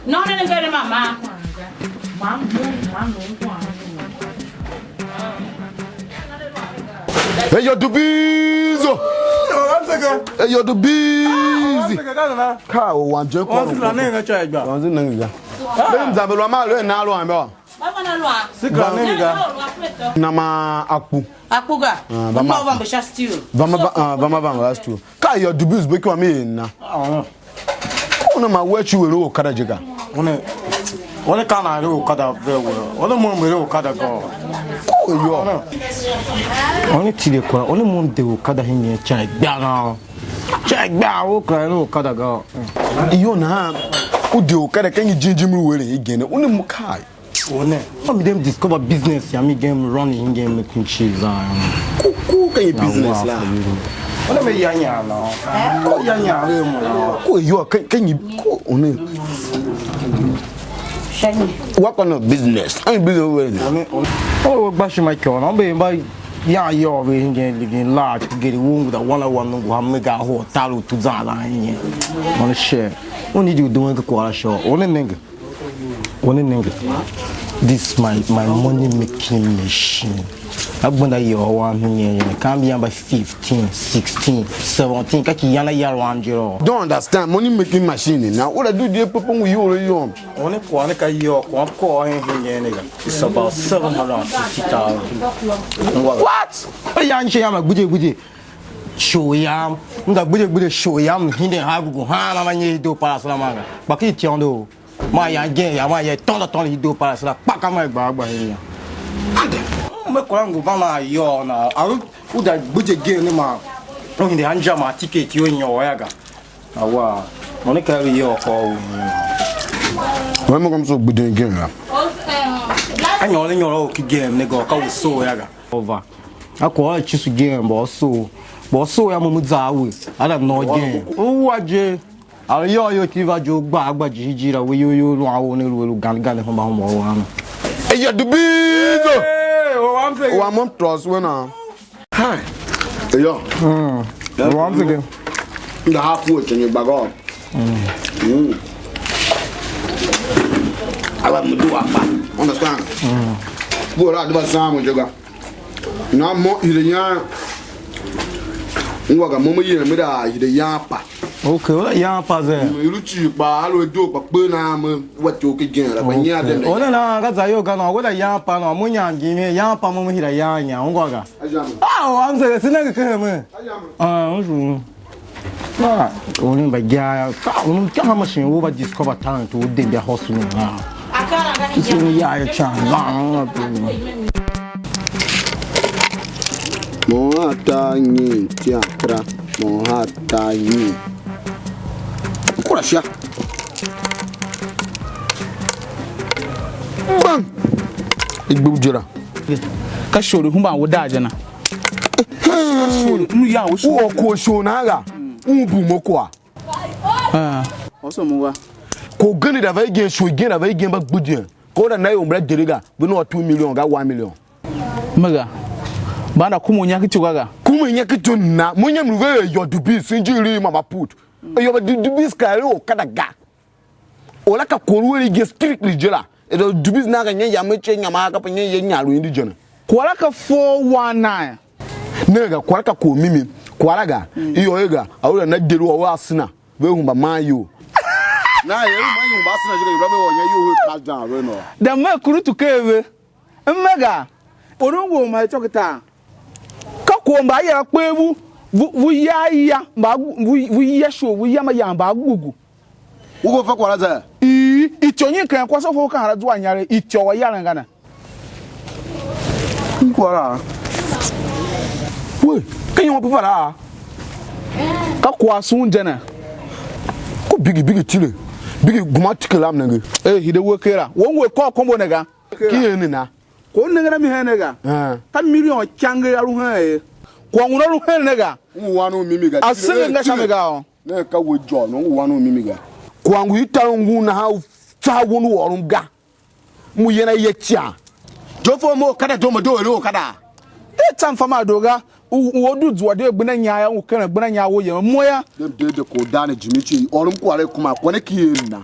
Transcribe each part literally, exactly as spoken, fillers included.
Nôngo ne ngeren mama. Eyo dubizo. Eyo dubizi. Ka o wan je ko. Wanzi nenge ga. Be mzambe lwa ma lo na lo ambe. Sikra ne ga. Nama akpu. Akpu ga. Ah, va ma. Mba va mbe sha stew. Va ma va, ah, va ma va mbe sha stew. Ka yo dubus be kwa mi na. Ah. Una ma we chu we lo kada je ga. One, one ka na lo kada ve we. One mo me lo kada go. Ko yo. One ti de kwa, one mo de kada hin ye cha gba na. Cha gba o kra lo kada go. Iyo na. U de kada kan jinjim lu we le igen. Une mo kai. One. Some of them discover business. I mean, game running, game making cheese. Um, Ku ku ka ye na business wa la. One me ya nya no. Ko ya nya re mo no. Ku yo ka ka ni ku one. What kind of business? Any business we ni? One, one. Oh, we gba shi ma kyo na. Be ba ya yo ve nge living large. Get it won with a one on one nungu ha me ga hotel tu za la nge. One share. Only you doing the kwara show. One nenge. One nenge. This my my money making machine. I gbenda yo one here. Can be by fifteen, sixteen, seventeen. Kaki yana yar one zero. Don't understand money making machine. Now all I do dey papa ngu yo yo. One kwara ka yo, kwara ko hin hin ne ga. It's about seven hundred and fifty thousand. What? Aya nche ya ma gbuje gbuje. Show yam. Nga gbuje gbuje show yam. Hinde ha gugu. Ha na ma nye do para sala manga. Ba ki tiondo. Ma ya gen ya ma ye tondo tondo i do para sala. Kpa ka ma gba gba hin ya. Me kwara ngu ba ma yo na. A u da gbuje gen ne ma. Hinde anja ma ticket yo nyo ya ga. Awa, mo ne ka lu yo ko u. Wa mo kom so gbiden gen la. A nyôr nyôr o ki gen ne go ka u so ya ga. Over. A ko a chisu gen bo so. Bo so ya mo mu za we. A da no gen. U wa je. A yo yo ti va jo gba gba ji ji la we yo yo lu a wo ne lu lu gan gan ho ba ho mo wa no. E ya dubizo. Hey, o wa mfe. Wa mo trust we na. Hi. Yo. Mm. Once again. Nda ha fu chenye bago. Mm. Ala mdu apa. Understand? Mm. Bo ra de ba samu je ga. Na mo ire ya. Ngwa ga mo mo yem da ire ya pa. Okay, wala ya pa ze. Mm, ilu chi pa alo do pa pe na mo wa to ke gen ra ba nya de. Ona na ga za yo ga na, wala ya pa na, mo nya ngi me ya pa mo mo hira ya nya, ngwa ga. Ajam. Ah, o am se, se ne ke ke me. Ajam. Ah, unju. Ah, oni ba gya, ka oni ka ha machine wo ba discover talent wo de bia hustle ni. Ah. Akara ga ni. Ni ya ya cha. Ah, mo ha ta nyi tiakra, mo ha ta nyi. Kura sha. Bang. Igbu jira. Ka shori humba wo da jana. Shori, unu ya wo shori. Wo ko shori na ga. Un bu mo kwa. Ah. Oso mo wa. Ko gani da vai gen shori gen da vai gen ba gbudien. Ko da na yo mbra dere ga. Bi no two million ga one million. Mega. Banda kumu nyaki tuga ga. Kumu nyaki tu na. Munya mlu ve yo dubi sinjiri mama put. Yo ba dubi skare o kada ga. Ora ka kor u eren igen strictly je la. Ero dubiz na ka nyen yam me che nyam a ka pe nyen ye nya lu indi je ne. Kwara ka four one nine. Ne ga kwara ka ko mimi. Kwara ga. Iyo e ga. Awura na deru wa asina. Ve humba man yo. Na ye man yo ba asina je ga be wo nya yo he ka jan re no. Da me kuru tu ke ve. Mmega. Oron wo ma cho kita. Ka ko mba ya kpe vu, vu, vu ya ya, mba vu, vu ya sho, vu ya ma ya mba gugu. Ugo fa kwara za. I, i cho nyi kan kwase fo kan ra zua nyare, i cho wa yaran gana. Kwara. We, kan yo pa ra. Ka kwa sun je na. Ko bigi bigi tile. Bigi guma tike lam nenge. Eh, hide we kera. Wo we ko kombo ne ga. Ki ene na. Ko nenge na mi hen ne ga. Eh. Ka million change a lu hen e. Ko ngun a lu hen ne ga. Ngu wan u mimi ga. A se nga sha me ga o. Ne ka we jo no ngu wan u mimi ga. Kwagh ngu i tar u ngun nahan u tsa won u ôron ga. Mu yena ye ican. Jofo mo kada do mo do ere okada. E tsam fa ma do ga. U, u o du zua de gbenda nya ya, u keren gbenda nya wo ye mo ya. Dem de de ko da ne jimi chi. Orum kware kuma kwane ki ye na.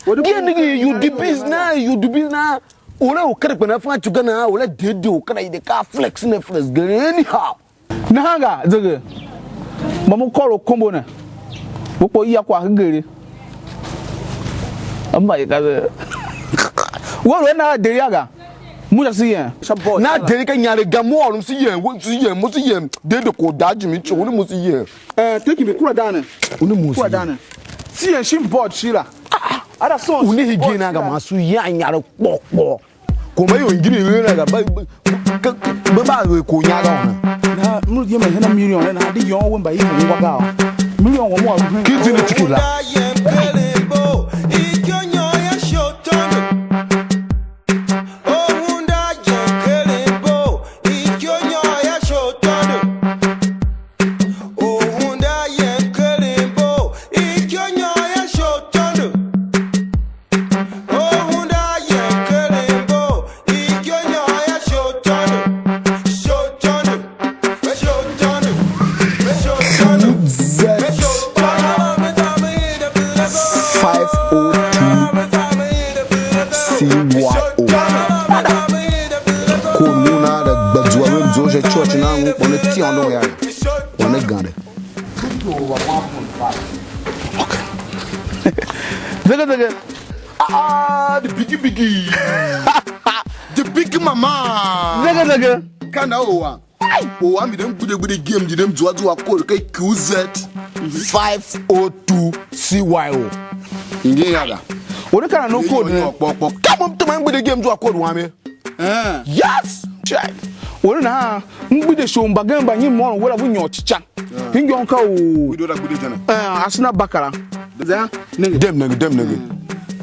Ye nigga, you the biz now, you the biz now. Ule u kere kpena fa chuga na, ule de de u kere de ka flex ne flex gere anyhow. Nahan ga zege. Mamu kôr u kombo ne. U kpo ya kwa gere. Amba ye ka ze. Wo lo na deri aga. Mu ya si yen. Na deri ka nyare ga mu orum si yen, wo si yen, mu si yen. De de ko da jimi cho, uni mu si yen. Eh, take me kura dane. Uni mu si Kura yen. Dane. Si yen shin board shila. Ada son. Uni higi na ga ma su ya nyare kpo kpo. Kuma yo ngiri yo na ga ba ba ba ba we ko nya ga ona. Na mu ye me hena million na di yon we mba yi ngwa ga. Million wo mo. Ki ti ni tiki la. Five oh two C Y O. Ko lu na da gba zua ve mzo sha church na ngun kpone ti ondo ya. Wane gande. Zege zege. Ah, the biggie biggie. The big mama. Zege zege. Kana owa. Owa mi dem gbude gbude game di dem zua zua code ka Q Z five oh two C Y O. Nge yaga. Ore kana no code ne. Kpo kpo. Kama mtuma gbude game zua code wa me. Eh. Yes. Check. Ore na mgbide show mbagen mba nyi mo wala vu nyo chicha. Hingyon ka u. Wido da gbude jana. Eh, asina bakara. Za nenge. Dem nenge, dem nenge.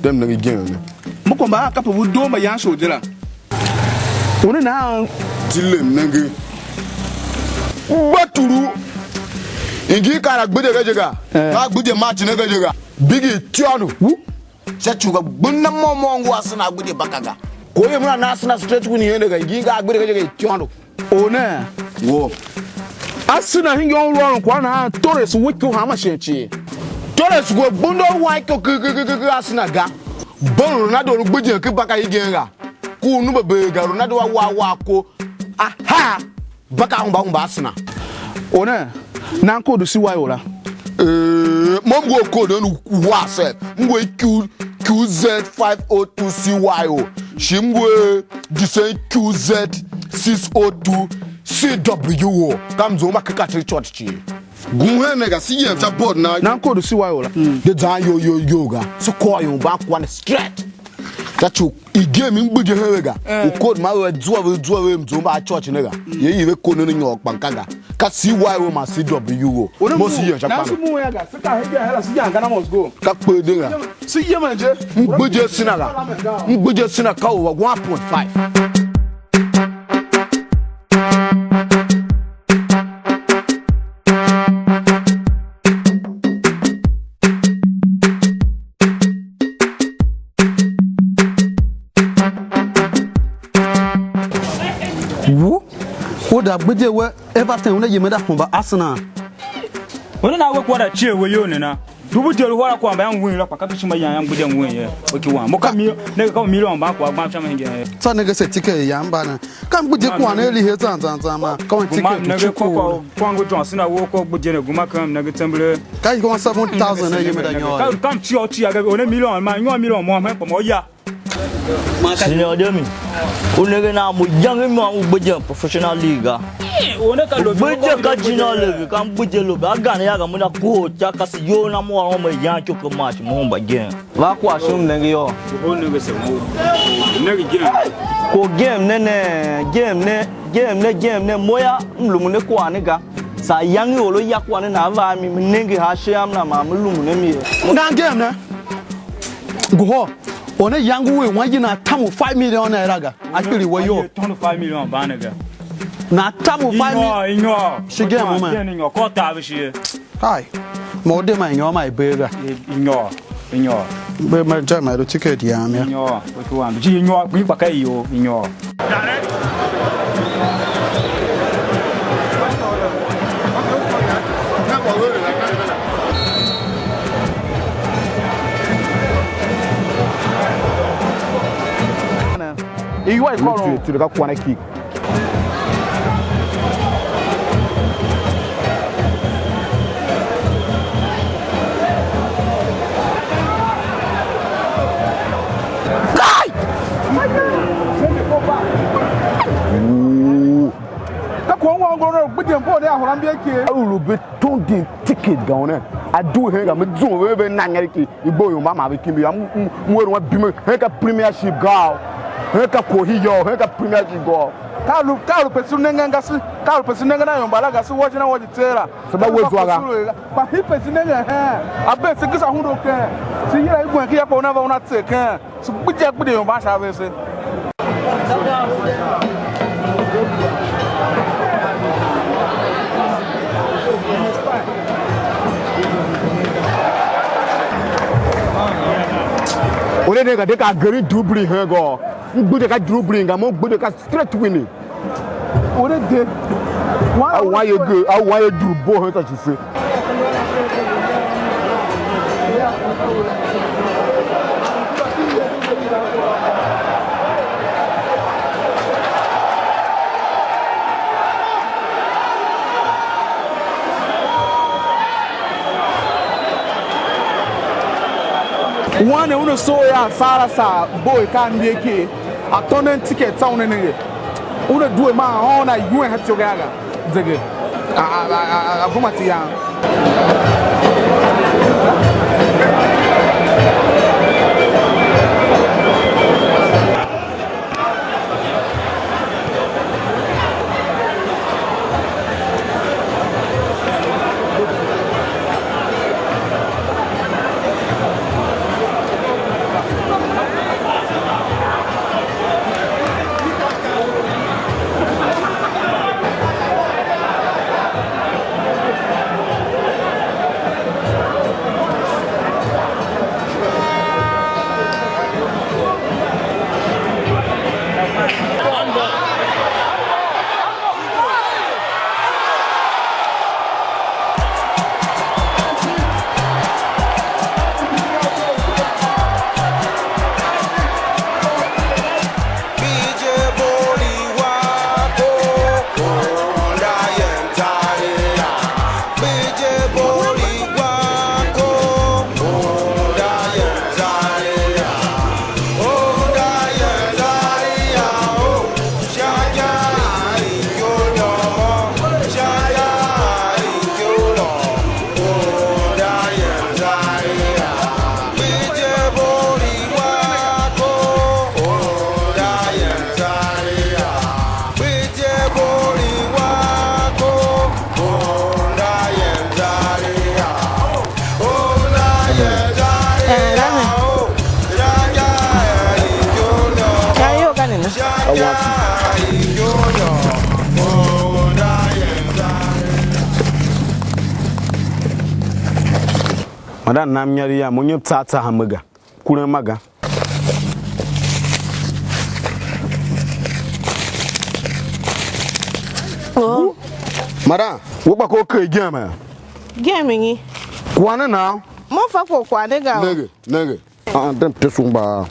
Dem nenge gen ne. Mo ko mba kape vu do mba yan show de la. Ore na. Tilem nenge. Baturu. Ingi kara gbude ga je ga. Eh. Ka gbude match ne ga je ga. Bigi tionu. Wu. Sha chuga gbunna mo mo ngu asina gbidi baka ga. Ko ye mura na asina straight kuni yende ga, ngi ga gbidi ga je ga ityondo. One. Wo. Asina hingi on ruan kwa na Torres wiki hama shen chi. Torres go gbundo wa ko ki ki ki ki asina ga. Bon Ronaldo lu gbidi ki baka igen ga. Ku nu be be ga Ronaldo wa wa wa ko. Aha. Baka umba umba asina. One, nan code C Y O la. Eh, mo mgo code nu wa se. Mgo Q, Q Z five oh two C Y O. Shi mgo disen Q Z six oh two C W O. Kam zo ma kaka te church chi. Gun hen ne ga si yem cha board na. Nan code C Y O la. De zan yo yo yo ga. So call you back one straight. Cha chu. I game m gbidi hewe ga. Eh. U code ma we zua ve zua ve mzumba a church ne ga. Ye i ve ko ne nyôr kpanka ga. Ka C Y O ma C W O. Mo si yen sha kpano. Mu ya ga. Sika he ga hela si ya ngana must go. Ka kpe de ga. Si ye man je. M gbidi sina ga. M gbidi sina ka over one point five. Wu, u da gbidye we Everton una yem da kumba Arsenal. Una na we kwara chie we yo ne na. Dubu je lu hora kwamba yan win la kwa ka bishima yan yan gbidye win ye. Oki wan. Mo ka mi ne ka mi lo mba kwa gba chama nge. Sa ne ga se tike yan ba na. Kam ku je kwan eli he zan zan zan ma. Ka wan tike ku nenge chu koko ku. Kwangu John Cena wo ko gbuje ne guma kam nenge tembele. Ka yi wan seven thousand ne yeme da nyo. Kam chi o chi aga one million ma nyo million mo me ko mo ya. Senior Demi. U nenge na mo yang mi u gbuje professional league ga. One ka lo gbuje ka jina le kam gbuje lo ba gan ya ga mo na ko cha ka si yo na mo mo yan cho ko match mo ba gen. Va kwagh shon m nenge yô. Ko nenge se mo. Nenge gen. Ko game ne ne, game ne, game ne, game ne, mo ya, m lumun ne kwagh ne ga. Saa yange or u ya kwagh ne nan va a mi, m nenge ha ashe am na man m lumun a mi ye. Nan game ne. Ngohol. Or ne yange u er wan ye nan tam u five million naira ga. A kpiligh we iyol. Twenty-five million ban ne ga. Nan tam u five million. Inyo, inyo. Shi game mo man. Inyo, ko ta vi shi. Kai, mo de ma inyo ma i bee ga. Inyo, inyo. Be ma ja ma ru ticket yam ya. Inyo, we tu am. Ji inyo, gbi pa kai yo, inyo. Direct. Kua i kôron. Tile, tile ka kwana ki. Kai! Ooh. Ka kwagh u ungwan ngôron u gbidyen bo ne a hura mbi a ki. A lu be tondin ticket ga u ne. A due hen ga, me zungwe ve ve na nyer ki. I gbo ior mba ma ve kimbi yô, m, m, m er wan bime hen ka Premiership ga, hen ka Kohi yô, hen ka Premiership ga. Ka lu, ka lu pe su nengen ga se, ka lu pe su nengen a ior mbala ga se, wa shin a wa ji tseela. Se mba we zwa ga. Kpa hii pe se nengen hen, a ben se gisa hundo ken, se yila i gwen ki ya kpa una va una tser ken, se gbidye gbidye ior mban sha a vese. Ore ne ka de ka geri Drew Brees hen go. M gbide ka Drew Brees nga mo, m gbide ka straight winning. Ore de. A wan ye ge, a wan ye Drew bo hen ta shi se. Wan ne una soo ya a fara saa boi ka mbiekee, a tônden ticket tsô una nenge. Una due maa a ôôn a yuen sha ityô ga, zeghe. A, a, a, a, a gomati yam. Madan nam inyaregh yam, mo nyom tsaa tsaa me ga. Kuren ma ga. Oh. Madam, we kpa ko ke igem a? Igem nyi? Kwagh ne nan? Mo fa ko kwagh ne ga. Nenge, nenge. Ah, dem te sumba.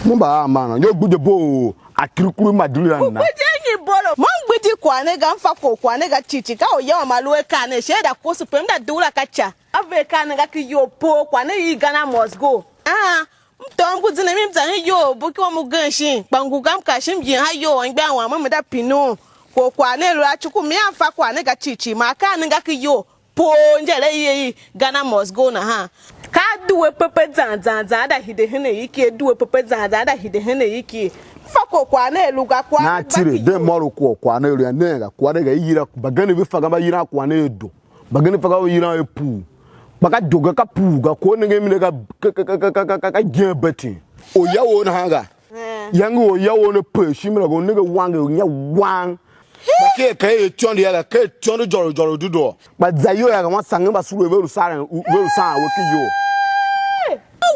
Mo mba a man. Yo gbuje bo. A kirikuru ma diri na. Gbuje nyi bolo? Mo gbuje kwagh ne ga, m fa ko kwagh ne ga chichi. Ka u ya ma lu a ka ne. She da koso pe m da dura ka cha. A ve akaa ne nga ki iyol poo, kwagh ne i Ghana must go. Aa, m tôô m ngu zinen mi, m za hen iyol bu ki wam ugen shin, kpa ngu ga m kar shi m yem ha iyol anmgbian wam, me da pine u kwagh, kwagh ne lu a cuku mi, a fa kwagh ne ga cii cii, man akaa ne nga ki iyol poo, inja i i Ghana must go nahan. Ka a due pepe zan zan zan, a da hide hen a iki, a due pepe zan zan, a da hide hen a iki. M fa kwagh, kwagh ne lu ga, kwagh ne gba ki iyol. Na tile, de mô lu kwagh, kwagh ne lu a nen ga, kwagh ne ga i yila, mbagenev ve fa ga mba yilan kwagh ne er do. Mbagenev fa ga ve yilan er puu. Kpa ka do ga, ka puu ga. Ko u nenge mi ne ga, ka, ka gen beten. Oya wou nahan ga. Eh. Yange oya wou ne pe shimi la, go nenge wange u nya wang. Kpa ke ka e tyondo ya ga, ke tyondo jôro jôro dudo. Kpa za iyol ya ga, wan sangen mba sule ve lu saren, ve lu saan we ki iyol.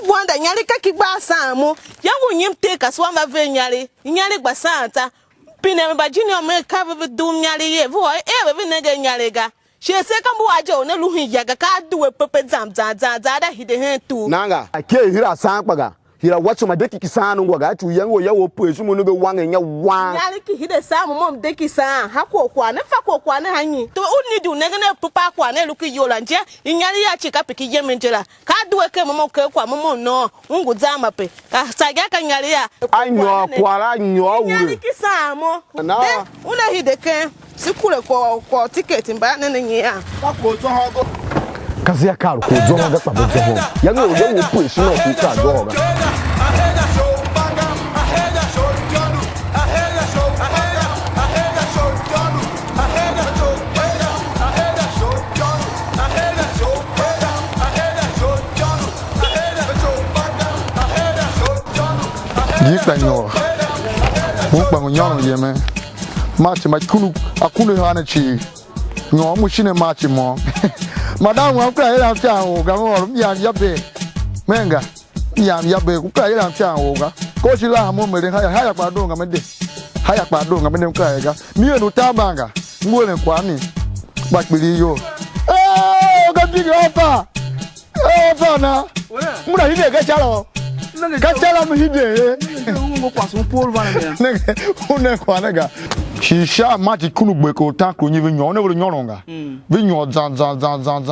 Wanda nyari ka ki gba saan mo. Yange u nyim te kasua mba ve nyari, nyari gba saan ta. Pine mba jini o me ka ve ve dum nyari ye, ve ôr er ve ve nenge nyari ga. Shi ase ka mbu a je u ne lu hen ya ga, ka a due pepe zam zan zan zan, a da hide hen tugh. Nanga. A ke hira saan kpa ga. Ira watson ma de ki kisan ungwa ga, a ci u yange u ya u pue shin u nenge wange nya wan. Inyaregh ki hide saa mo, mo m de ki saan. Ha kwagh u kwagh ne, fa kwagh u kwagh ne ha nyi? To u need u nengen a pepa kwagh ne lu ki iyol la je. Inyaregh ya ci kape ki yemen je la. Ka due ken mo, mo ker kwagh mo, mo nôô, u ngu zan ma pe. Ka sa ga ka inyaregh ya. A nyôr kwagh la, a nyôr ure. Inyaregh ki saan mo. Na. De, una hide ken. Si kure kwagh, kwagh ticket mba ne ne nyian. Ka zia kar ko zôhô ga kpa ve zôhô. Yange u ya u pue shin a ku ka zôhô ga. Di kpa nyôr. U kpa ngu nyôron yemen. Match ma kunu, a kunu ha ne cii. Nyôr mu shine match mo. Madam wam kera hera mfian u ga, m ôr m yam ya be. Menga. M yam ya be, ku kera hera mfian u ga. Ko shi la mo meren haya, haya kpa doo nga me de. Haya kpa doo nga me de m kera ga. Mi er u tar banga. M ngu eren kwagh mi. Kpa kpiligh iyol. Eh, ga big offer. Eh, offer na. Muna hide ga chalo. Ka chalo mu hide. Nenge, u ne kwagh ne ga. Shi sha ma ti kunu gbe ko tan kuru nyi vi nyôr, ne ve lu nyôron ga. Vi nyôr zan zan zan zan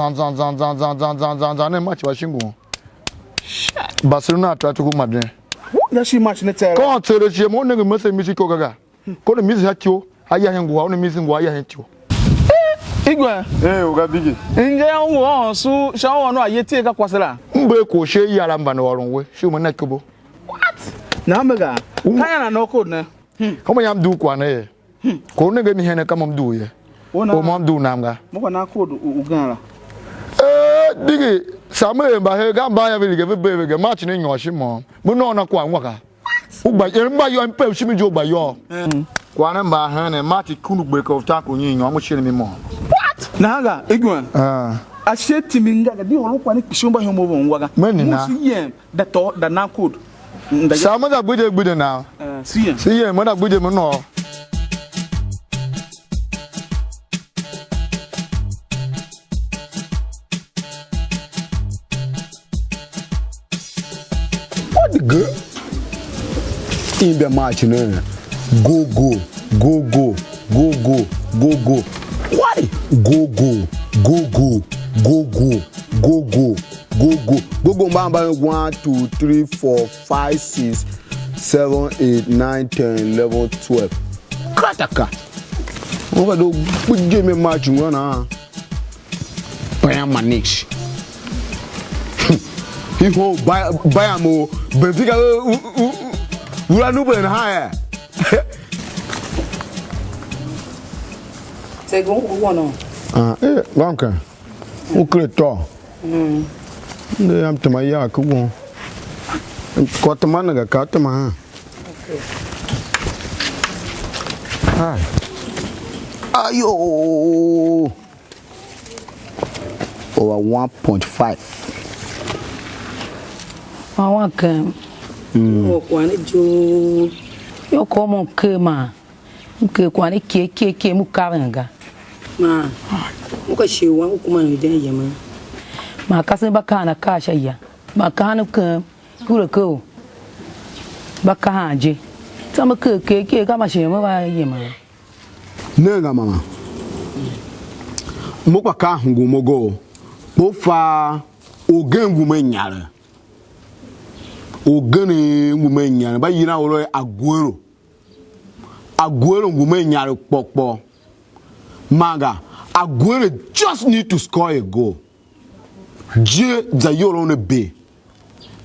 ne ma ti wa shingu. Barcelona Atletico Madrid. Ya shi match ne tsere. Ko tsere shi mo nenge mese Mexico gaga. Ko ne misi ha tio, a ya hen ngua, u ne misi ngua a ya hen tio. Igwe. Eh, u ga bigi. Nje ya u ngu ôôn su sha u ônov a ye tie ka kwase la. Mbe ko she ya la mban ôron we, shi u me na ikobo. What? Na me ga. Ka ya na no code ne. Kama yam du kwa ne. Ko ne nge mi hene kama mdu ye. Ona. O mo mdu nam ga. Mo kwa na code u gan la. Eh, bigi, sa me mba he ga mba ya ve lige ve be ve ga match ne nyôr shi mo. Mo no na kwa nwa ka. U gba, er mba yô, mpe u shimi je u gba yô. Kwagh ne mba heen ne, ma ti kunu gbe ka u tan ku nyi nyôr, mo shire mi mo. Nahan ga, Igwen. Ah. Ashe timi nga ga, di holo kwagh ne kpishi mba hemo vo ngwa ga. Me ni na. Mo shi yem, da to, da nan code. Sa mo da gbide gbide na. Eh, si yem. Si yem, mo da gbide mo no. What the girl? In the match, ne? Go, go, go, go, go, go, go, go. Why? Go, go, go, go, go, go, go, go, go, go. Go, go, mba, mba, one, two, three, four, five, six, seven, eight, nine, ten, eleven, twelve. Krataka. Over the good game match, you wanna. Bayern Munich. Iho Bayern mo Benfica ura nu ben ha ya. Te gon ku wono. Ah, eh, gon ka. U kre to. Mm. Ne yam tema ya ku won. Ko tema na ga ka tema ha. Okay. Hai. Ayo. Over one point five. Wan wan kem. Mm. Mo kwagh ne joo. Yo ko mo ker ma. M ker kwagh ne kie kie kie mu kaven ga. Ma. Mo ka shi wan u kuma ne den yema. Ma kasen ba kaan akaa sha ya. Ma kaan kem kure ke u. Ba kahan je. Tsô me ker ker ker ka ma shi me va yema. Nenga mama, mo kpa ka hungul mo go, kpa u fa orgen ngu me inyar. Orgen ngu me inyar, mba yilan oro er Aguero. Aguero ngu me inyar kpokpo. Manga, Aguero just need to score a goal. Je za iyol una be.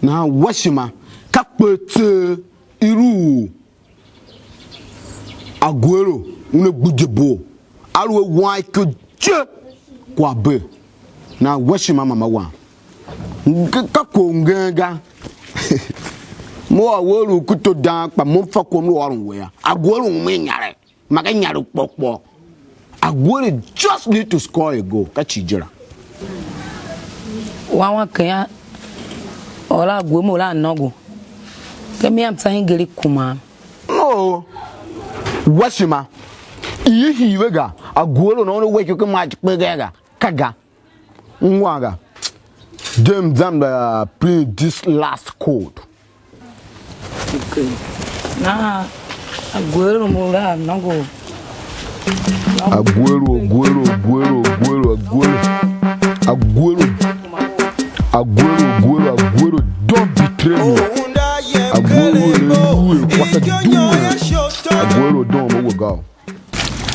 Nahan washima, ka kper tseegh i lu u Aguero una gbidye bo. Aluer wan ikyo je kwagh be. Nahan washima mama wam. Nge-, ka kwagh u ngen ga. Mo a we lu ku to dan kpa mo m fa kwagh m lu ôron we yô. Aguero u me inyare. Ma ka inyaregh kpôr kpôr. Aguero just need to score a goal. Ka ci je la. Wan wan kenya, ôr a Aguero mo la a nôngo. Ke mi am tsa hingir i kuma. No. Washima. I hii ve ga. Aguero no no we ke ma kpe ga ga. Ka ga. Ngwa ga. Dem zam da play this last chord. Nahan Aguero mo la nongo. Aguero, Aguero, Aguero, Aguero, Aguero. Aguero. Aguero, Aguero, Aguero, don't betray me. Aguero, Aguero, what a do. Aguero, don't overgo.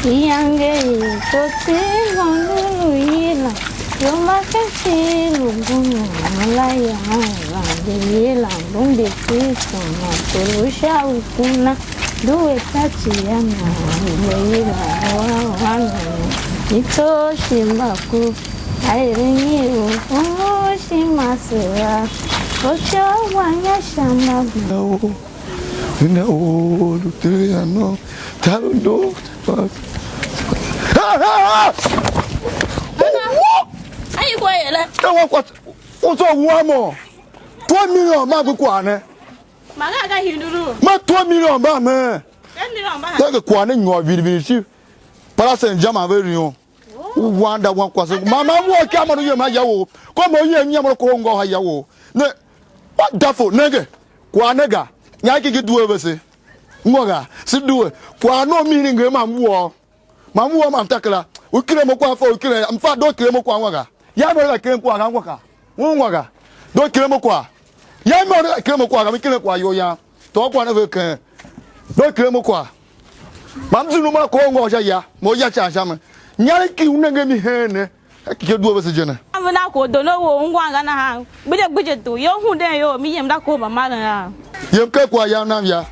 Iyange i to tsi vôndo lu yila, yô, ma ka tsi lu bunyu la yô, vande yila, bunde tsi tsômô, to lu sha u kuna, due tachi ya na, ye yila, wa, wa, na, i to shi mba ku, a eren i u, u, shi ma se ra, o cha wa nya sha ma. Nina o lu tere ano, taro do. Ayi kwa yele. Ewa kwa. Unso wua mo. Two million ma gbe kwa ne. Maga ga hinduru. Ma two million ba me. Ten million ba. Te ke kwa ne nyo viri viri shi. Para sen jama ve rion. U wanda wan kwase. Mama wo kya mo ye ma ya wo. Ko mo ye nya mo ko ngo ha ya wo. Ne. What the fuck, nenge? Kwa ne ga. Nya ki ki due vese. Ngwa ga. Si due. Kwa no mi ni nge ma mwo. Ma mwo ma mtakela. U kire mo kwa fo, u kire. Mfa do kire mo kwa ngwa ga. Ya mo la kire mo kwa ga ngwa ka. Ngwa ga. Do kire mo kwa. Ya mo la kire mo kwa ga, mi kire kwa yo ya. To kwa ne ve ken. Do kire mo kwa. Ma m zunu ma ko ngo sha ya, mo ya cha sha me. Nyari ki u nenge mi hen ne. Ka ki ke due vese je ne. A ve na ko dono wo ungwa nga nahan. Gbije gbije tu, yo hunden yo, mi yem da ko mba maren a. Yem ke kwa ya nam ya.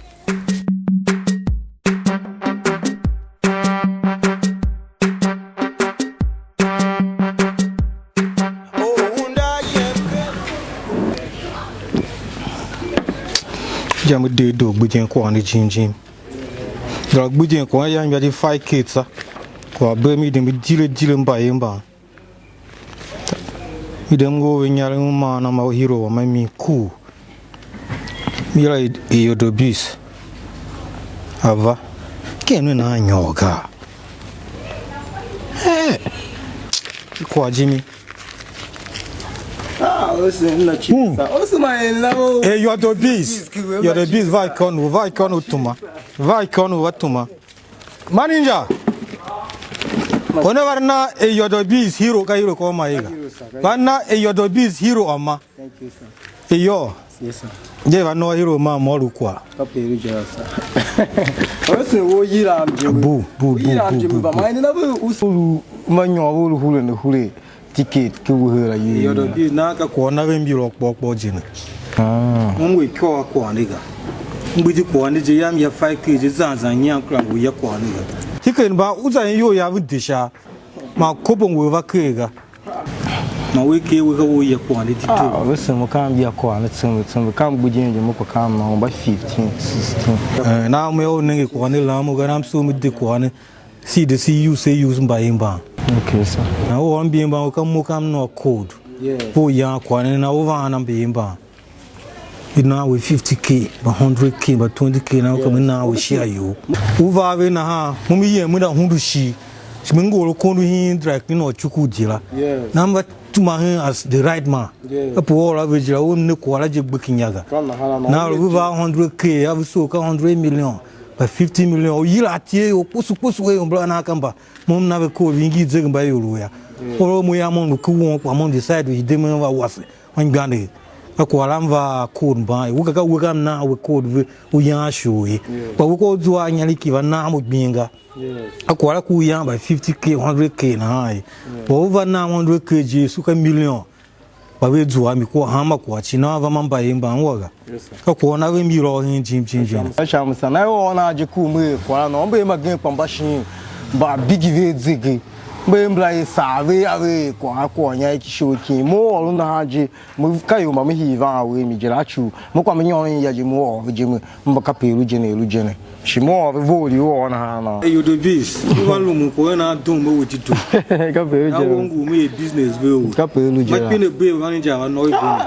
Jam de do gbidyen kwagh ne jim jim. Gara gbidyen kwagh ya, ya di five kids a. Kwagh bee mi de mi dire dire mbayev mban. Mi de m ngu ve inyaregh u maan a ma u hiro wam a mi cool. Mi yila i, i Odobis. A va. Ken me nan nyôr ga. Hey! I kwagh jimi. Ah, ose na chi. Hmm. Sa, ose ma en la o. Hey, you're the beast. You're the beast. Vai konu, vai konu tuma. Vai konu va tuma. Manager. One var na e yodo bis hero ka hero ko ma iga. Var na e yodo bis hero ama. Thank you, sir. Eyo. Yes, sir. Je va no hero ma mo lu kwa. Ka pe ru je, sir. Ose wo yira am je. Bu, bu, bu, bu, bu. Ba ma ni na bu usu ma nyo wo lu hure ne hure. Ticket ki wuhe la ye. Yodo bi na ka kwagh na ve mbila kpôr kpôr je ne. Ah. Mo ngu ikôr a kwagh ne ga. Mgbidi kwagh ne je yam ya five K je zan zan nyian kura ngu ya kwagh ne ga. Ticket mba u za iyol ya ve de sha. Ma kobo ngu va ker ga. Ma we ke we ga wo ya kwagh ne ti to. Ah, ve se mo kam ya kwagh ne tsumbe tsumbe. Kam gbidyen je mo ko kam ma mba fifteen, sixteen. Eh, na me o nenge kwagh ne la mo ga nam so me de kwagh ne. Si de si use, use mbayev mban. Okay, sir. Na u ôr mbayev mban, u ka mo ka m nôô code. Yes. U yan kwagh ne, na u va ana mbayev mban. I na we fifty K, mba hundred K, mba twenty K, na u ka me na we share yo. U va ve nahan, mo mi yem me da hundu shi. Shi me ngor akondo hin dry clean or chuku je la. Yes. Na m va tuma hen as the right man. Yes. Apo u ôr a ve je la, u ne kwagh la je gbe kinyaga. Ka nahan na. Na u ve va hundred K, a ve soo ka hundred million. Mba fifty million, u yila atie ior kpusu kpusu er ior mbala na ka mba, mo m na ve code, vi ngi zegh mba ior ya. Or mo ya mo ngu ku won kpa mo decide u hide me va wase, anmgbianev. Ka kwagh la m va code mban, u ka ka we ka m na we code ve, u yan shighe ye. Kpa we ka u zua a inyaregh ki va na mo gbing ga. Ka kwagh la ku u yan by fifty K, hundred K nahan ye. Kpa u va na hundred K je, su ka million. Mba ve zua a mi kua hanma kwagh cii, nahan va ma mbayev mban ungwa ga. Yes, sir. Ka kwagh na ve mi lôô hen jim jim jim. Ka sha msa na ôr nan je ku me er kwagh la nô, mba er mbagenev kpa mba shin mba bigi ve zege. Mba er mbala er saa ve a ve er kwagh a kwagh nya ki show kin. Mo ôr u nahan je, mo ka ior mba me hii van a we mi je la chu. Mo kpa me nyôron ya je, mo ôr ve je me. Mba kape i lu je ne, i lu je ne. Shi mo ôr ve vough u ôr nahan nô. Hey, you the beast. U va lumun kwagh na dum me we ti dum. Kape i lu je. Na wo ngu me ye business ve u. Kape i lu je. Ma la. Pine be manager wa no ibo.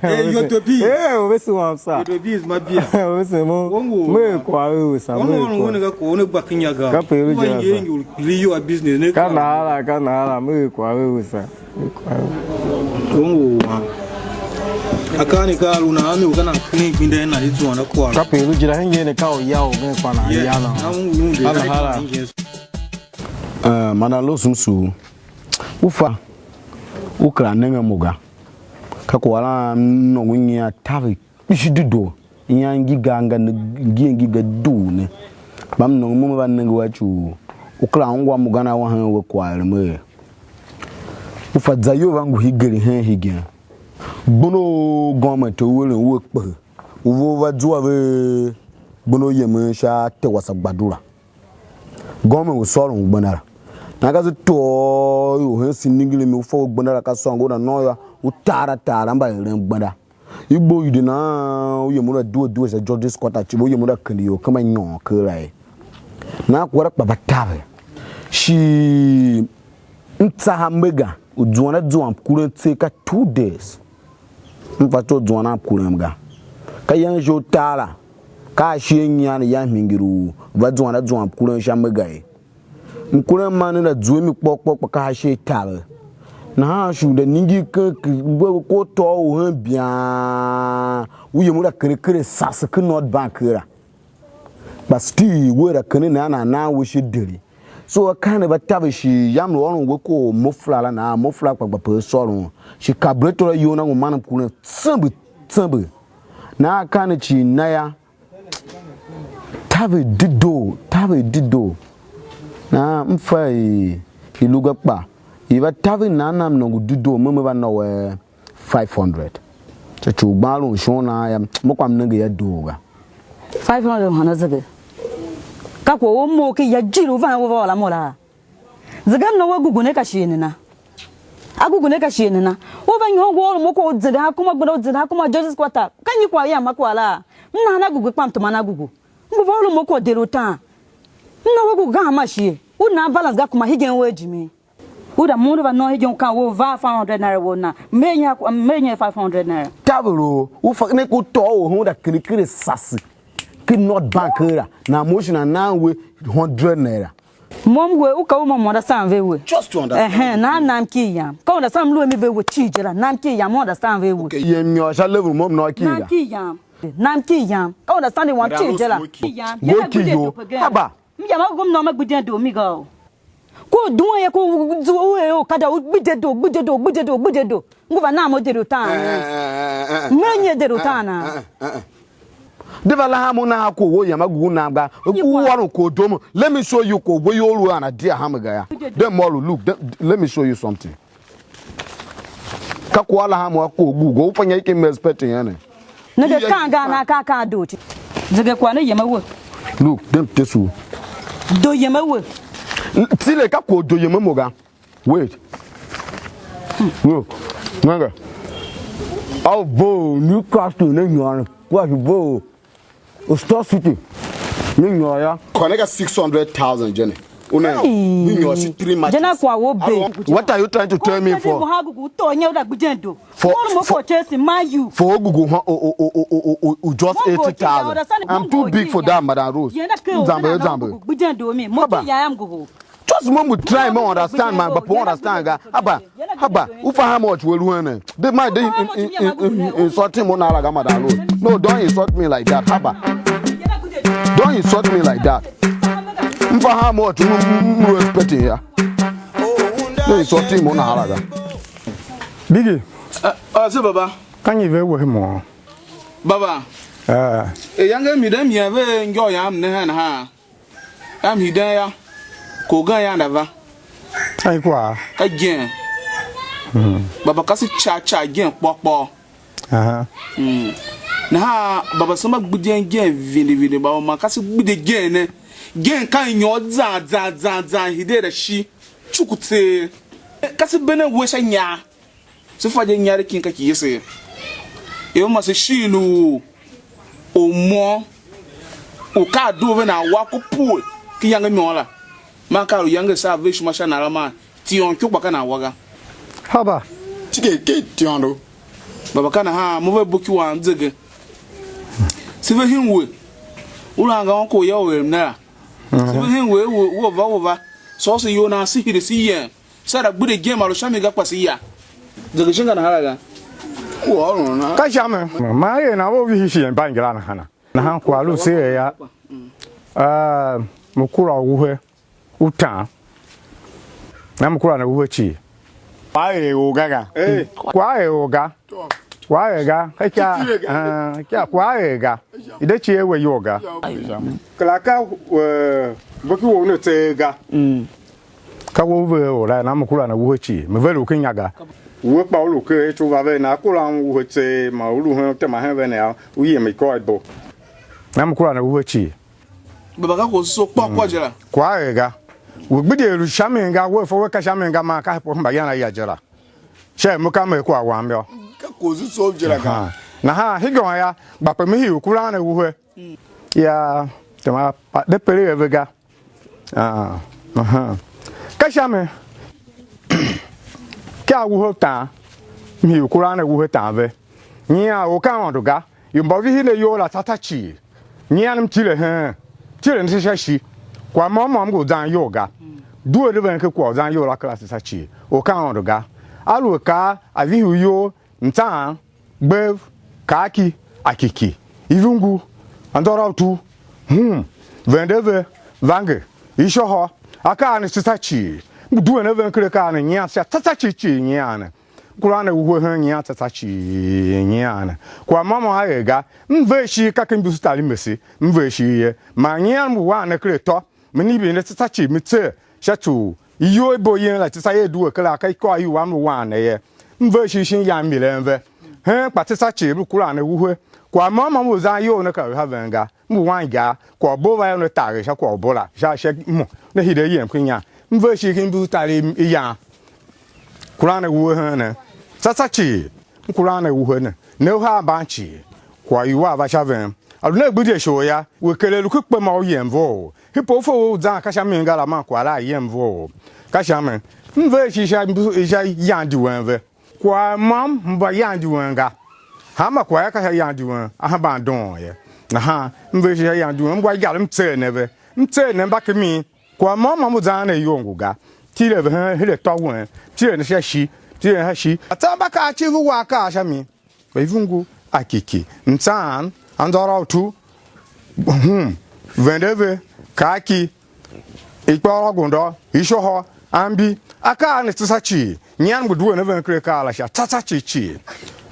Hey, you the beast. Eh, o ve se wam sa. You the beast ma bia. O ve se mo. Wo ngu. Me kwagh u sa, me kwagh. Wo ngu ne ga ko ne gba kinya ga. Kape i lu je. Ma ye ngu li you a business ne. Ka na la, ka na la, me kwagh u sa. Wo ngu wa. Akaa ne ka a lu nan, a mi u ka nan keren gbenda na i zuan a kwagh. Kape i lu jira hen yen ne ka u ya u gen kpa nan ya nan. Na un un de. Hala, hala. Eh, man a lu sum sugh. U fa, u kera nenge mo ga. Ka kwagh la m nôngo nyian taver kpishi dedoo. Ian ngi ga nga ne, ngi ngi ga duu ne. Kpa m nôngo mo me va nenge u a ci u u kera ungwa mo ga na wa hen we kwagh er me er. U fa za iyol va ngu higeri hen hegen. Gbenda u gômenti u eren u a kpehe, u ve u va zua ve gbenda u yemen sha te wasa Gbadura. Gômenti ngu sôron gbenda la. Nahan ka se tôô ior hen siningiri mi, u fa we gbenda la ka sôngo u na nôô yô, u taara taara mba eren gbenda. I gbo u de nan u yem u la due due sha George's Quarter, cii u yem u la kende ior kema nyôr kera ye. Nahan kwagh la kpa va taver. Shi m tsa ha me ga, u zuan a zuam kuren tseegh ka two days. M fa tsô zuan a kuren ga. Ka yange sha utar la, ka a shighe nyian ya m hingir u va zuan a zuam kuren sha me ga ye. Mkurem man ne la zua mi kpôr kpôr kpa ka ashe i taver. Nahan shi u da ningir ken ki-, gbe ko tôô u hen bian, u yem u la kere kere sase ken North Bank kera. Kpa still wea keren nahan nan nan we shi deri. So akaa ne va taver shi yam lu ôron we ko mofla la nahan mofla kpa gba pe a sôron. Shi carburetor la iyol na ngu man mkurem tsembe tsembe. Nahan akaa ne cii na ya. Taver dedoo, taver dedoo. Nahan m fa i, i lu ga kpa i va taver nan nam nôngo dedoo, me me va nôô five hundred. Sha ci u gban lu shon nan yam, mo kwam nenge ya doo ga. Five hundred hana zege. Ka kwagh u mough ki ya jir u van u va ôr a mo la. Zegemna we gugu ne ka shighe nena? A gugu ne ka shighe nena? U va nyôr ngu ôron mo kwagh u zende ha kuma gbenda, u zende ha kuma George's Quarter. Ka nyi kwagh yam a kwagh la? M na han a gugu kpa m teman a gugu. M ngu va ôron mo kwagh u deri utaan. M na we gugu ka hanma shighe? U nan balance ga kuma hegen uwegh jimi. U da mough va nôô hegen u kan we u va five hundred naira we u nan. Me nyi a, me nyi five hundred naira. Taver u, u fa ne ku tôô u hen u da kere kere sase. Ki North Bank kera. Na mo shi na nan we hundred naira. Mo m we, u ka u mo m understand ve we. Just to understand. Ehen, na nam ki yam. Ka understand m lu a mi ve we cii je la, nam ki yam, mo understand ve we. Okay, yem nyôr sha level mo m nôô ki ga. Nam ki yam. Nam ki yam. Ka understand wam cii je la. Ki yam. Go ki yo. Haba. M yam a gom nôô ma gbidyen doo mi ga o. Ko duan ye ko zu u e o kada u gbidye doo, gbidye doo, gbidye doo, gbidye doo. Ngu va nam o dero tan. Me nye dero tan na. De va lahan mo nahan kwagh wou yam a gugu nam ga. U ôron kwagh doo mo. Let me show you kwagh wou you lu an idea ham ga ya. Dem all look. Dem, let me show you something. Ka kwagh lahan mo a kwagh gugu. U fa nya ikim expect yan ne. Ne de kan ga na ka kan do ti. Zege kwagh ne yem a we. Look, dem tesu. Do yem a we. Tile ka kwagh do yem a mo ga. Wait. Look. Nanga. Au bo Newcastle ne nyon. Kwa bo. Stoke City. Ne nyon ya. Kone ka six hundred thousand je ne. Una. Hey. Ne nyon shi three matches. Je na kwa wo be. What are you trying to tell me for? Mo ha gugu to nya u da gbidyen do. For, mo for, ko Chelsea, Man U. For Ogugu, huh? O, o, o, o, o, o, o, just eighty thousand. I'm too big for that, Madam Rose. Zambe, zambe. Gbidyen do mi. Mo ya am gugu. Just mo mu try mo understand, man, but po understand ga. Haba, haba. U fa how much we lu ne? The man dey in, in, in, in, insulting mo na la ga, Madam Rose. No, don't insult me like that. Haba. Don't insult me like that. M fa how much u, u, u, u expecting ya? No insulting mo na la ga. Bigi. Ah, ah, se baba. Ka nyi ve we mo? Baba. Ah. E yange mi dem ye ve ngô yam ne hen ha. Am hiden ya. Ko gan ya nda va. Ai kwa. Ka gen. Mm. Baba ka se cha cha gen kpô kpô. Aha. Mm. Nahan baba se ma gbidyen gen vindi vindi ba ma ka se gbide gen ne. Gen ka nyô zan zan zan zan hide da shi. Chukutse. Ka se bene we sha nya. Se fa je inyaregh kin ka ki Yesu ye. E ma se shin u u mo u ka a doo ve nan wa ku pue ki yange môm la. Man ka lu yange sa ve ishima sha na la man tion ikyo kpa ka nan wa ga. Haba. Tike ke tion do. Baba ka nahan mo ve buki wan zege. Se ve hin we. U la anga wan ko ya u er mna la. Se ve hen we, we, we va, we va. Sôr se iyol nan se hide se yem. Se da gbide ijem a lu sha mi ga kpa se ya. Zege shinga nahan la ga. Ka sha mi, man er nan ve u vihi shighe mbangira nahana. Nahan kwagh lu se er ya, ah, mkura u wuhe u tan, na mkura ne wuhe cii. Kwagh er or ga ga. Kwagh er or ga. Kwagh er ga. Ka ikya, ah, ikya kwagh er ga. I de cie we iyol ga. Kera ka, eh, boki wou ne tseegh ga. Ka we u ve ora, na me kura ne wuhe cii, me ve lu ken inya ga. We kpa u lu ken ityou va ve, na kura un wuhe tseegh, ma u lu hen, u tema hen vene yô, u yem ikôibo. Na me kura ne wuhe cii. Baba ka kwagh u so kpôr kpôr je la. Kwagh er ga. We gbidye lu sha mi ga, we fa we ka sha mi ga, man ka mbayan a ya je la. Sha mo ka me kwagh wam yô. Ka kwagh u so je la ga. Aha. Nahan hingir ya, gba pe me hii u kuran ne wuhe. Ya, tema pa de pere ve ga. Ah, aha. Ka sha mi, ka wuhe tan, mi u kuran ne wuhe tan ve. Nyian u ka Aôndo ga, ior mba vihi ne iyol la tsô tsô cii. Nyian m tile hen, tile ne se sha shi. Kwagh môm môm ngu zan iyol ga. Due ne ven ken kwagh u zan iyol la kera se sha cii. U ka Aôndo ga. Aluer ka a vihi u iyol, mtsaan, gbev, kaaki, akiki, ivungu, andôrautwu, hum, vende ve, vange, ishôhô, akaa ne tsatsa cii. Ngu duen a ven ker akaa ne nyian sha tsatsa cii cii nyian ne. Kuran ne wuhe hen nyian tsatsa cii nyian ne. Kwagh môm a er ga, m ver ishigh ka ken imbisu talimesi, m ver ishigh ye. Man nyian m ngu wan ne ker atô, me nyibi ne tsatsa cii me tser sha tsuugh. Iyol i bo yen la tsatsa ye due kera ka ikôr iwua m lu wan ne ye. M ver ishigh shin yam milen ve. Hen kpa tsatsa cii m lu kuran ne wuhe. Kwagh môm môm u zan iyol ne ka u ha ven ga. M ngu wan igar, kwagh u bo va yô, ne tagher sha kwagh u bo la, sha, sha mo, ne hide yem ken inya. M ver ishigh ken mbu tar i, i yan. Kuran ne wuhe hen ne. Tsatsa cii, m kuran ne wuhe ne. Ne uhar mban cii, kwagh u a va sha ven. A lu ne gbidye shighe yô, we kere lu ken kpe ma u yem vough. Hide u fe we u zan ka sha mi ga la man kwagh la a yem vough. Ka sha mi, m ver ishigh sha, sha yan di wen ve. Kwagh môm mba yan di wen ga. Hanma kwagh yô, ka sha yan di wen, a hemban doon ye. Nahan m ver ishigh sha yan di wen, m gwa igar m tser ne ve. M tser ne mba ken mi. Kwagh môm môm u zan ne iyol ngu ga. Tile ve hen, hen atô wen. Tile ne sha shi. Tile ne sha shi. Atsô mba kaa civir wa akaa sha mi. Ivungu, akiki, mtsaan, andôrautwu, hum, vende ve, kaaki, ikpôôrôgondô, ishôhô, ambi, akaa ne tsatsa cii, nyian ngu due ne ven ker akaa la sha tsatsa cii cii.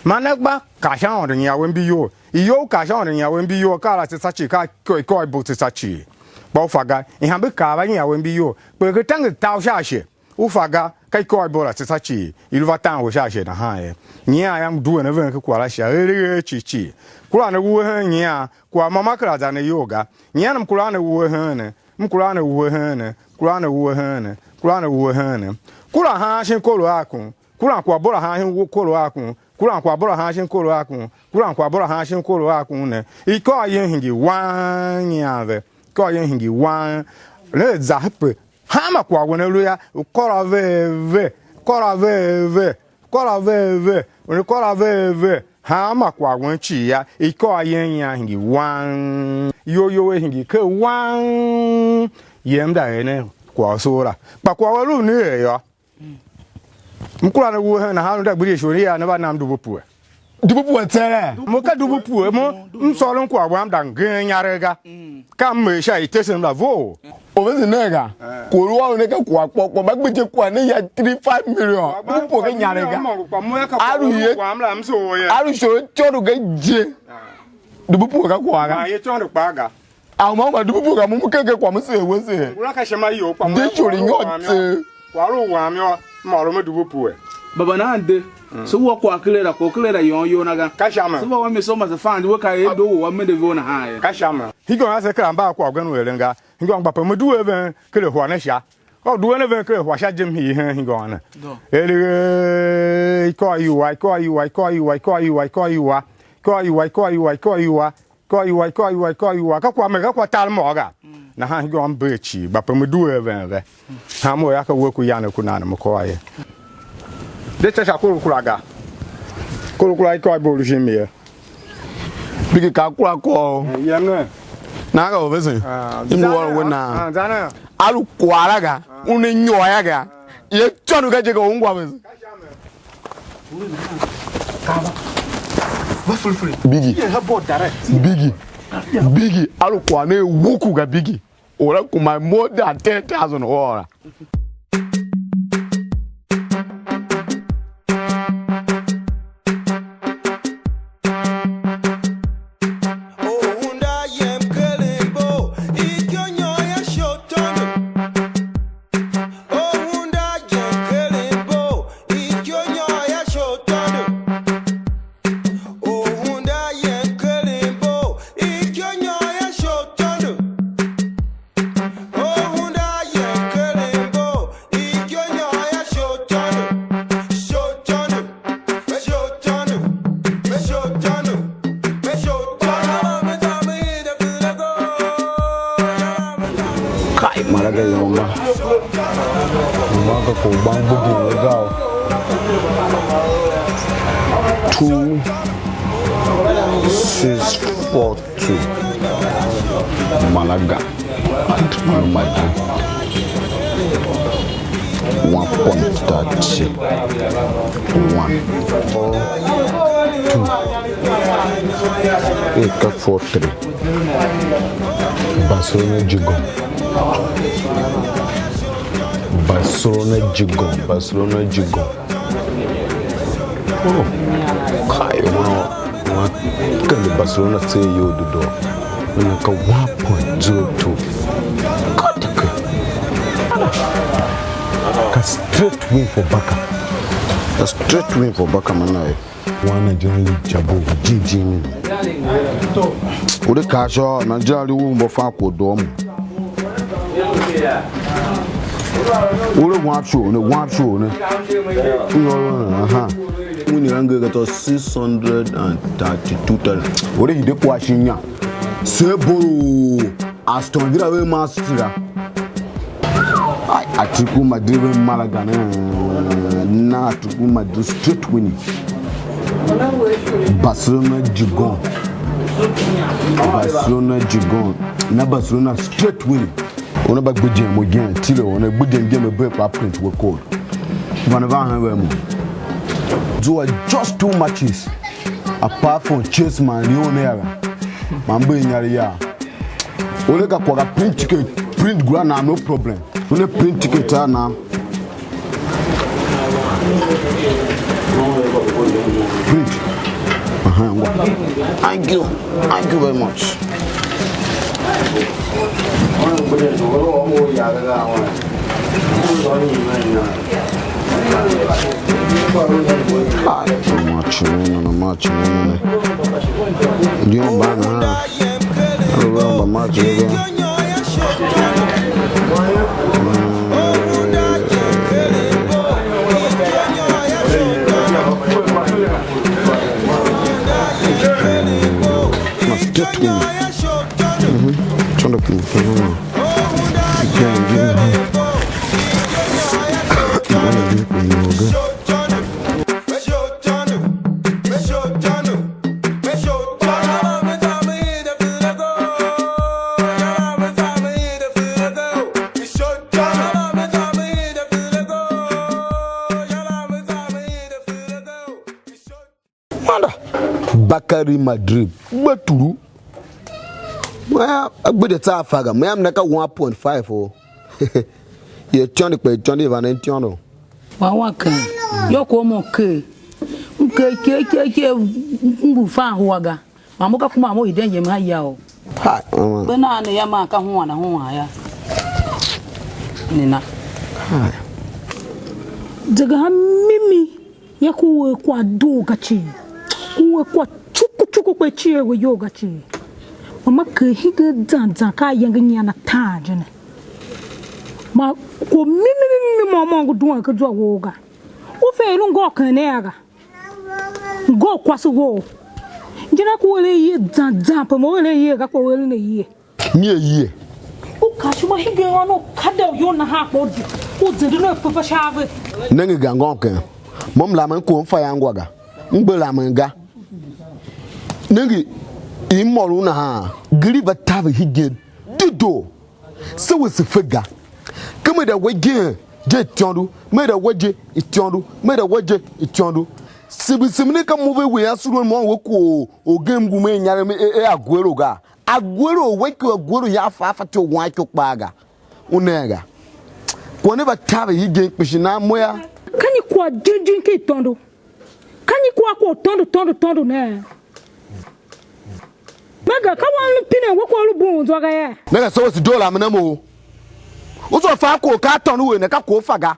Man ne gba kaa sha Aôndo nyian we mbi iyol, iyol kaa sha Aôndo nyian we mbi iyol, akaa la tsatsa cii ka ikôr, ikôr i bo tsatsa cii. Kpa u fa ga, ihambe kaa va nyian we mbi iyol, kpe ke tange tav sha ashe. U fa ga, ka ikôr i bo la tsatsa cii, i lu va tan we sha ashe nahan ye. Nyian yam due ne ven ken kwagh la sha elegh cii cii. Kuran ne wuhe hen nyian, kwagh môm a kera zan iyol ga. Nyian m kuran ne wuhe hen ne, m kuran ne wuhe hen ne, kuran ne wuhe hen ne, kuran ne wuhe hen ne. Kuran haan shin koro a kun, kuran kwagh bo la haan shin koro a kun, kuran kwagh bo la haan shin koro a kun, kuran kwagh bo la haan shin koro a kun ne. Ikôr yen hingir wang nyian ve. Ikôr yen hingir wang. Ne za hepe. Hanma kwagh wen a lu yô, u kôr a ve ve, kôr a ve ve, kôr a ve ve, u ne kôr a ve ve, hanma kwagh wen cii yô, ikôr yen ian hingir wang, iyol you i hingir ker wang, yem da er ne kwagh u soo la. Kpa kwagh u a lu u ne er yô, m kura ne wuhe hen nahan, u da gbidye isholiya ne va nam dubu pue. Dubu pue tsere. Mo ka dubu pue, mo m sôron kwagh wam da ngeen inyaregh ga. Ka m er sha i tesen la vough. Ovese ne ga. Ko lu a ne ka kwagh kpôr kpôr, mba gbe je kwagh ne ya three five million. Dubu pue ka inyaregh ga. A lu ye. A lu shoro tyondo ga je. Dubu pue ka kwagh ga. Ma ye tyondo kpa ga. A uma uma dubu pue ga, mo mo kenge kwagh mo seer we seer. Ngula ka shima yo kpa mo. De shori nyô tse. Kwagh lu wam yô, m ôron me dubu pue. Baba nahan de. Se wua kwagh ker la, kwagh ker la yôôn iyol na ga. Ka sha ma. Se va wa mi so ma se fan di we ka e do u a mende ve u nahan ye. Ka sha ma. Hingir ase kera mba a kwagh gen u eren ga. Hingir gba pe me due ven ker a hwa ne sha. Ka u due ne ven ker a hwa sha je m hii hen hingir ne. Elegh ikôr iwua, ikôr iwua, ikôr iwua, ikôr iwua, ikôr iwua. Ikôr iwua, ikôr iwua, ikôr iwua. Ikôr iwua, ikôr iwua, ikôr iwua, ka kwagh me, ka kwagh tar môô ga. Nahan hingir m bee cii, gba pe me due a ven ve. Hanmô yô, ka we ku yan ne ku nan mo kôr ye. De ca sha kor kura ga. Kor kura ikôr i bo lu shin mi ye. Biki ka kura kôr. Yem ne. Na ka u vesen. I ngu ôr we na. A lu kwagh la ga. U ne nyôr ya ga. Ye tsôn u ga je ga ungwa vesen. Biggie. Biggie. Biggie. A lu kwagh ne wuku ga Biggie. Or a kuma more than ten thousand or. Kai, mara ga yô, ma. Ma ka ko gbang bu din we ga o. Two six four two. Malaga. Number three. One point thirty. One. Four. Two. Eight, four, three. Barcelona Jigon. Barcelona Jigon. Barcelona Jigon. Oh, kai, wan, wan kende Barcelona tse iyol dedoo. Una ka one point zero two. Ka tike. Ka straight win for Barca. A straight win for Barca, man. Wan Nigerian league jabo jim jim. Ule ka sho Nigerian league u mbo fa ko dom. Ule one show ne, one show ne. Aha. Wini range ga to six hundred and thirty-two thousand. Ule hide kwa shinya. Se boro. Aston Villa ve Man City la. Ai, Atletico Madrid ve Malaga ne. Na Atletico Madrid straight winning. Barcelona Jigon. Barcelona Jigon. Na Barcelona straight winning. Una ba gbidyen mo gen, tile una gbidyen gen me be pa print we code. Van van hen we mo. Zua just two matches. Apart from Chelsea man Lyon ne ya. Man be nyari ya. Ole ka kwagh a print ticket, print gura nam, no problem. Une print ticket a nam. Print. Aha, ngwa. Thank you. Thank you very much. Ai, na match ne, na match ne. Ndio mbana. Alo, alo, mba match ne. Must get to him. Mhm. Turn up in the phone. Again, give me. Manda. Bakari Madrid. Gbaturu. Maya, agbede tsa afa ga. Maya mna ka one point five o. Ye tyondi kpe tyondi vane tyondo. Wa wa ken. Yo ko mo ke. Ke ke ke ke ngu fa hua ga. Ma mo ka kuma mo hiden yem ha ya o. Hai, mama. Be na ne ya ma ka hua na hua ya. Ni na. Hai. Daga ha mimi. Ya ku we kwa doo ga cii, ku we kwa chuku chuku kpe cii we iyol ga cii. Mama ker hide zan zan ka ayange nyian ataan je ne. Ma ko mimi mimi mimi môm môm ngu duen ken zwa wou ga. U fe er u ngôôr ken ne a ga. Ngôôr kwase wou. Injira ku eren iye zan zan pe mo eren iye ga kpa u eren iye. Nyi a yie? U kaa ishima hingen ônov kada u iyol nahan kpa u de, u zenden u a pepe sha ave. Nenge ga ngôm ken. Mo m lamen kwagh m fa yô ngwa ga. M gbe lamen ga. Nenge, i m ôr u nahan, geri va taver hegen dedoo. Se we se fe ga. Ke me da we gen je ityôndo, me da we je ityôndo, me da we je ityôndo. Sibi sibi ne ka mo ve we asurun mo we ko u gem ngu me nyarem e, e Aguero ga. Aguero we ko Aguero ya fa fa to wan ko kpa ga. U ne ga. Ko ne va ta ve i gen kpishi na mo ya. Ka nyi kwagh jinjin ki tondo? Ka nyi kwagh ko tondo, tondo, tondo ne? Me ga ka wan lu pinen we ko lu bun zwa ga ye. Ne ga so si dola me ne mo. U so fa ko ka tondo we ne ka ko fa ga.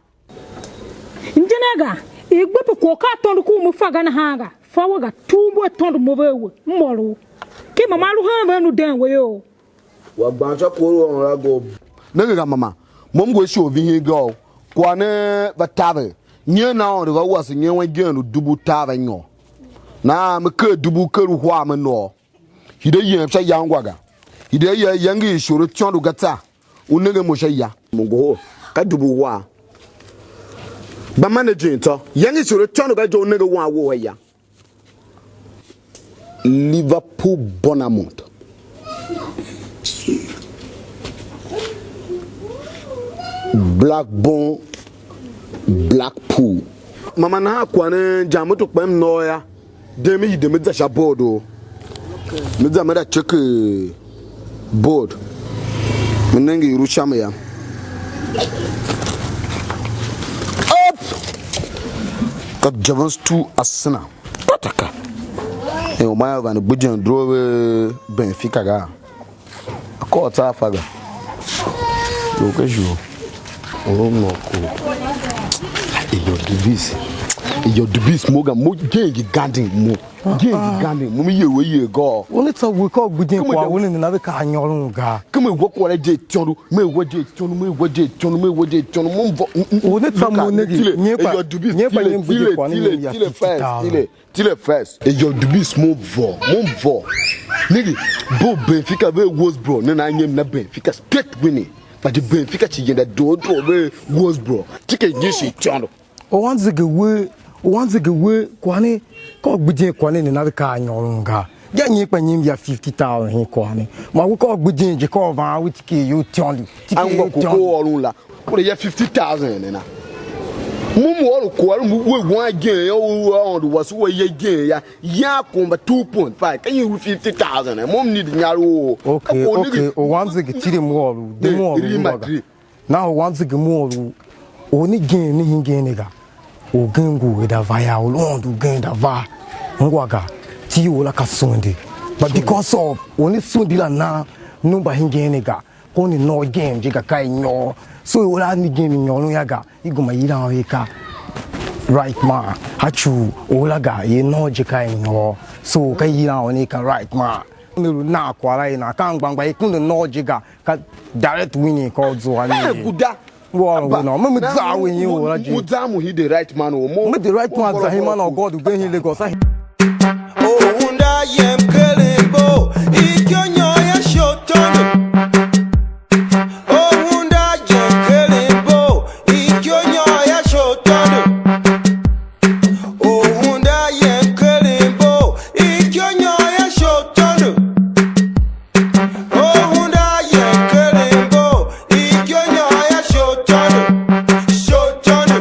Nje ne ga, i gbe pe ko ka tondo ku me fa ga nahan ga. Fa we ga tumbu a tondo mo ve we. M ôr u. Ki mama lu hen ven u den we yo. Wa gban sha kor u ôron a go. Nenge ga mama, mo m ngu a shighe u vihin ga u. Kwagh ne va taver. Nyen na Aôndo va wase nyen wan igen u dubu taver nyôr. Nahan me ker dubu ker uhar me nôô. Hide yem sha ya ungwa ga. Hide ya yange ishoro tyondo ga tsa. U nenge mo sha ya. Mo ngohol. Ka dubu uhar. Gba managing tsô. Yange ishoro tyondo ga je u nenge wan wou a ya. Liverpool, Bournemouth, Blackburn, Blackpool. Mama nahan kwagh ne jam moto kpem nôô ya. De me hide me za sha board o. Me za me da check, eh, board. Me nenge i lu sha me ya. Up! Ka German stu asena. Pataka. E o ma ya van gbijen dro ve Benfica ga. Akôr tsa a fa ga. Lu ka ju. Oro mo ko. Iyor dubis. Iyor dubis mo ga mo gen gi gandin mo. Gen gi gandin mo mi ye we ye go. Woni tsa we ka gbidin kwa woni na ve ka nyorun ga. Ke me we ko la je tyondo, me we je tyondo, me we je tyondo, me we je tyondo, mo mvo. Woni tsa mo ne gi nye pa. Iyor dubis. Nye pa nye gbidin kwa ne ya fifty thousand. Tile first. Iyor dubis mo vôô, mo vôô. Nigga, bo Benfica ve Wolfsburg, ne na nyem na Benfica straight winning. But the Benfica chi yenda do do ve Wolfsburg. Tike nyi shi chondo. O wanzege we, o wanzege we, kwani, ko gbidin kwani ne na ve ka nyorun ga. Ya nyi kpa nyim ya fifty thousand hin kwani. Ma we ko gbidin je ko van we tike yo tyondo. Tike yo tyondo. Angwa ko ko orun la. Kure ya fifty thousand ne na. Mu mu ôr kwagh mu we wan gen ya u Aôndo wase we ye gen ya. Ya kumba two point five. Can you fifty thousand? Mo m need nyar o. Okay, okay. O wanzege tiri mu ôr u. De mu ôr u. Real Madrid. Na o wanzege mu ôr u. O ni gen ni hingen ne ga. O gen ngu we da va ya, o lu Aôndo u gen da va. Ngwa ga. Ti o la ka Sunday. But because of o ni Sunday la na number hingen ne ga. Koni nôô game je ga ka i nyôr. So i ura a mi game i nyôr ya ga, i goma yilan ve ka right man. A chu ura ga ye nôô je ka i nyôr. So ka yilan ve ne ka right man. Ne lu nan kwara i nan ka ngbangba i kunde nôô je ga ka direct winning ka u zua ne. Eh, guda. Wo wo no, me me za we yin ura je. Mu za mu hi the right man o mo. Me the right man za him man of God u gbe hin Lagos. Ohunda yem kelembo, ikyonyo ya shotondo. Ohunda yem kelembo, ikyonyo ya shotondo. Ohunda yem kelembo, ikyonyo ya shotondo. Ohunda yem kelembo, ikyonyo ya shotondo. Shotondo.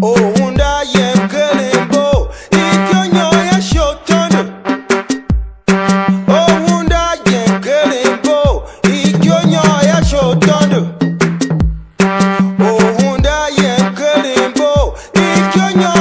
Ohunda yem kelembo, ikyonyo ya shotondo. Ohunda yem kelembo, ikyonyo ya shotondo. Ohunda yem kelembo, ikyonyo